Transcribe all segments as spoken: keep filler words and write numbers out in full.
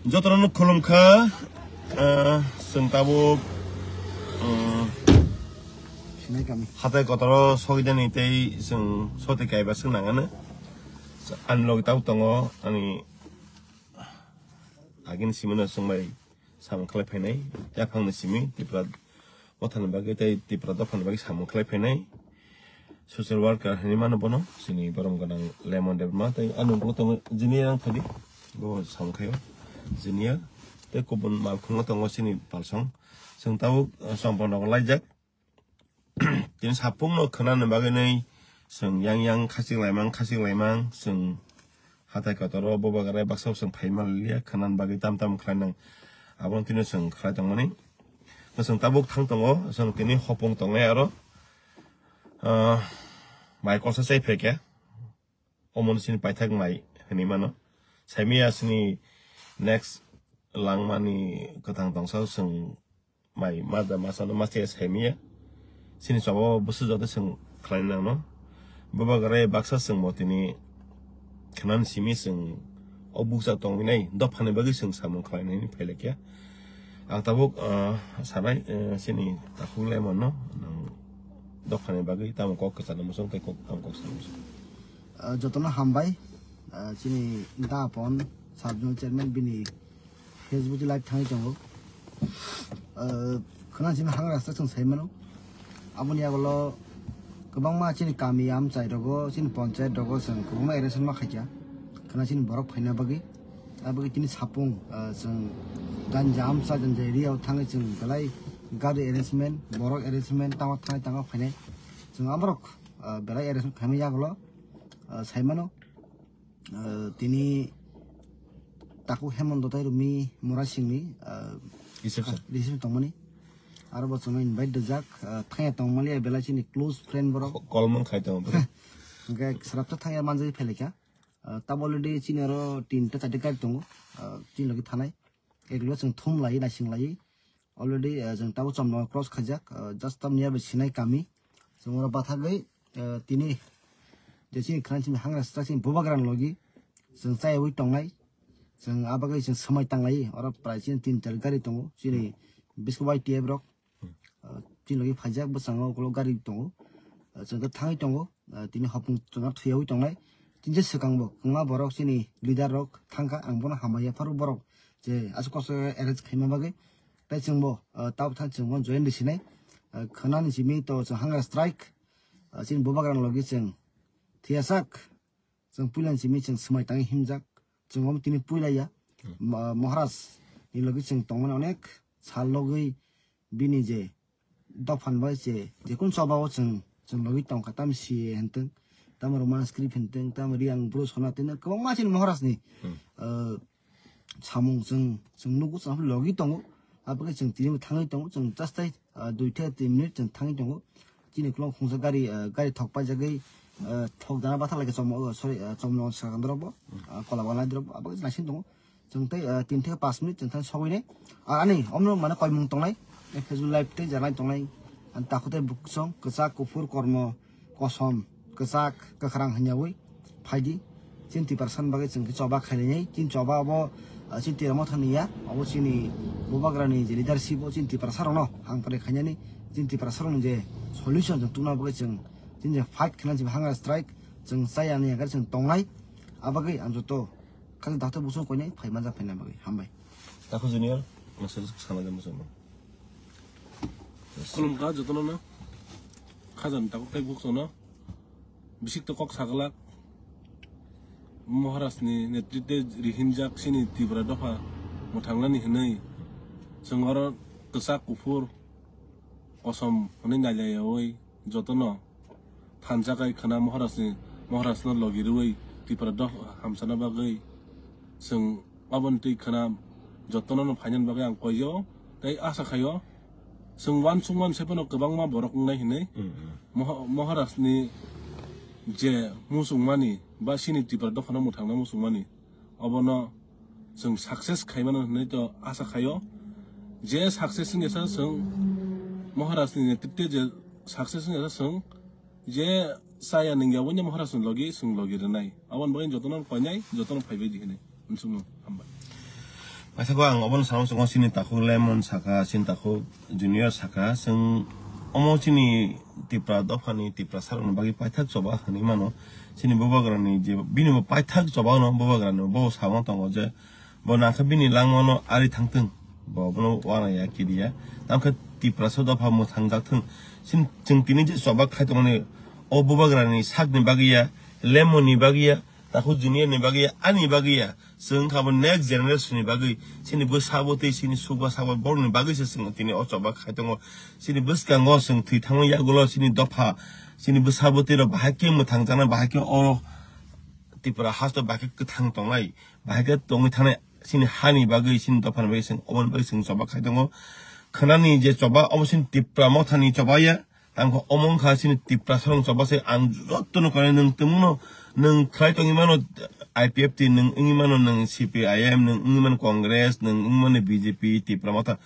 Jotono khulumkha, ah, chwng tabuk, ah, Sinai kami. Hatai kotoro sogidani tei chwng soti kaiba chwng nangano. Ani logi tabuk tongo ani agini simino chwng bai samung khlai phainai, yaphangni simi Tripura mothani bagwi tei Tripura dophani bagwi samung khlai phainai social worker hinwi mano bono, chini borom gwnang Lemon Debbarma tei ani ulo tongo Jini Rang Thadi, bo samung khaio. Jini tei kubun malkhungo tongo chini palsong. Chwng tabuk, eh, chompon rok laijak. Tini sapungno khwnani bagwi nai chwng yang yang khachik laimang, khachik laimang, chwng hatai kotoro bubagra baksa chwng phaima liya khwnani bagwi tam tam khlainang. Abono tini chwng khlai tongmani. Chwng tabuk thang tongo, chwng tini hopung tongnai aro, ah, mai kosa chai phaikha. Omoni sini paithak mai hinwi mano. Saimaya sini next langmani kwthang tongsa chwng mai mada masano maste saimaya. Sini choba busu joto chwng khlaina nangno. Bubagra baksa chwng bo tini khwnani simi chwng o bukcha tongwi nai dophani bagwi chwng samung khlaina hinwi phailakya. Ang tabuk, ah, sanai, eh, sini takhuk Lemon no nang dophani bagwi tamo kok kwchana muchung tei kok, tamo kok sana muchung. Ah, jotono hambai, ah, chini da pon sub zonal chairman bini Facebook live thangwi tongo. Ah, khwna chini hangra sak chwng sai mano. Aboni agolo kwbangma chini kami amchai rogo, chini ponchayat rogo chwng kwbangma arrangement ma khaikha. Khwna chini borok phaina bagwi. Aboni tini sapung, ah, chwng ganja amcha ganja area o thangwi chwng belai gari arrangement, borok arrangement tamo thangwi tamo phainai. Chwng aborok, ah, belai arrangement khaimani yagulo, ah, sai mano. Ah, tini takhuk Hemon Dotai Rumi Mura Singni, ah, reception. Reception tongmani. Aro bo chwngno invite rijak, ah, thangya tongmani belai chini close friend borok. Ko-, call man khai tongo bwrwi. Hwnkhe swrapsa thangya manjagwi phailakha. Ah, tabo already chini aro tinta charta gari tongo. Ah, chini logi thanai. Eklo chwng thum lai, naising lai. Already, ah, chwng tabo chomno cross khaijak. Ah, just tamni abo sinai kami. Chwng oro bathagwi, ah, tini je chini khwna chini hangra stra chini bubagra logi. Chwng chaywi tongnai. Chwng abagwi chwng swmai tanglai. Oro prai chini tin char gari tongo. Chini biskit Y T F rok. Ah, chini logi phaijak bwskango ukulok gari tongo. Ah, chwng khe thangwi tongo. Ah, tini hopung chwng khe thuyawi tongnai. Tini je swkang bo kwma borok chini leader rok thangkha, ang bono hambai ya pharo borok je aswk kosto arrange khaima bagwi. Tai chwng bo, ah, tabuk thang chwng bono join risinai. Ah, khwnani simi to chwng hunger strike. Ah, chini bubagra logi chwng thiyasak. Chwng puila ni simi chwng swmai tangwi himjak. Chwng omo tini puila ya. Ma-, Maharaj ni logi chwng tongmani onek sal logwi bini je dophan bai je, je kun choba o chwng, chwng logi tongkha, tamo C A hwntwng, tamo Roman script hwntwng, tamo Riang Bru Sona tei kwbangma chini Maharaj ni, ah, samung chwng, chwng nugo, chwng logi tongo. Aboni chwng tini thangwi tongo, chwng just tai, ah, dui thai tin minute chwng thangwi tongo. Chini ukulok khungsa gari, ah, gari thok paijagwi, ah, thok dana bathar lai khe chomno, oh, sorry, ah, chomno sakandrok bo, ah, kola banai drop bo, abo naising tongo. Chwng tei, ah, tin thai pas minute chwng thang sogwi nai. Ah, ani omno mane koimung tongnai, eh, Facebook live tei janai tongnai. Ani takhuk tei buksong, kwchak, kuphur, kormo, kosom, kwchak, kwkhwrang hwnyawi phaidi. Chini Tiprasa ni bagwi chwng khe choba khainai, chini choba abo, ah, chini Tipra Motha ni ya, abo chini bubagra ni je leadership o chini Tiprasa rok no hang pore khainani, chini Tiprasa rok ni je solution chwng tubuna bagwi chwng chini je fight khna chini hunger strike chwng chaya ni yagar chwng tongnai, abagwi ang joto khali dakte busong koinai phai manja phaina bagwi hambai. Takhuk Junior, masa sana jam sana. Khulumkha jotono no. Khajani tabuk tei bukchano. Bisik to kok saglak. Maharaj ni netritwe rihinjak chini Tripura dopha mwthangnani hinwi. Chwng oro kwchak kuphur kosom hwnwi nailaiyawi jotono thansa kai khwna Maharaj ni, Maharaj no logi rwui Tripura dopha hamsana bagwi chwng aboni twi khwna jotono no phainani bagwi ang koiyo tei asa khaio. Chwng uansukmani se phano kwbangma borok wngnai hinwi. Moha-, Maharaj ni je muchungmani ba chini Tripura dophano mwthangna muchungmani, obono chwng success khaimano hinwi to asa khaio. Je success wngya sa chwng Maharaj ni netritwe je success wngya sa chwng je chaya nungya wngya Maharaj ni logi chwng logi rwnai. Aboni bagwi jotono koinai, jotono phaibai di hinwi uansukmung. Hambai. Asako ang obono sama songo chini takhuk Lemon saka, chini takhuk Junior saka, chwng omo chini Tipra dophani Tipra sarokni bagwi paithak choba hwnwi mano. Chini bubagrani je bini bo paithak choba no bubagrani bo samo tongo je bo nangkhe bini langmano ari thangthwng, bo bono wana ya kidiya. Tamkhe Tiprasa dopha mwthang jakthwng. Chini, chwng tini je choba khai tongmani o bubagrani sakni bagwi ya, Lemon ni bagwi ya, takhuk Junior ni bagwi ya, ani bagwi ya. Chwng kha bo next generation ni bagwi, chini bwsa bwtwi, chini sukba sakba borokni bagwi se chwng tini o choba khai tongo. Chini bwskango chwng thwi thangma yagulo chini dopha, chini bwsa bwtwi rok bahai khe mwthang jana, bahai khe o Tipra hasto bahai khe kwthang tongnai, bahai khe tongwi thangnai chini hani bagwi, chini dophani bagwi chwng oboni bagwi chwng choba khai tongo. Khwnani je choba obo chini Tipra mothani choba ya. Ang kho omo wngkha chini Tiprasa rok choba se ang jotono kare nwng tongmano, nwng khlai tongwi mano I P F T, nwng wngwi mano nwng C P I M, nwng wngwi mano Congress, nwng wngwi mano B J P, Tipra motha.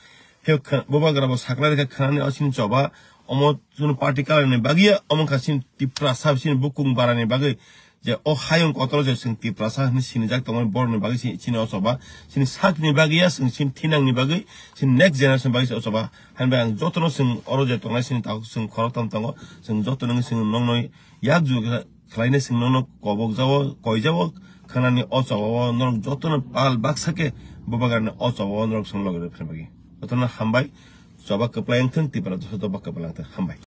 He kha-, bubagra bo sakla rikha khwnani o chini choba, omo chini party kalarni bagwi ya, omo wngkha chini Tiprasa chini bukung barani bagwi. Je o hayung kotor je chwng Tiprasa hinwi sinijak tongmani borokni bagwi si-, chini o choba, chini sakni bagwi ya, chwng chini thinangni bagwi, chini next generation bagwi se o choba. Hainbai ang jotono chwng oro je tongnai chini takhuk chwng khoroktham tongo, chwng jotono wngwi chwng nokno yak ju khlainai chwng nokno kobok jao, koi jao, khwnani o choba o norok jotono pal baksa khe bubagrani o choba o norok chwng logi rw phaimani bagwi. Jotono hambai, choba kwplai wngthwng, Tipra joto ba kwplai wngthwng, hambai.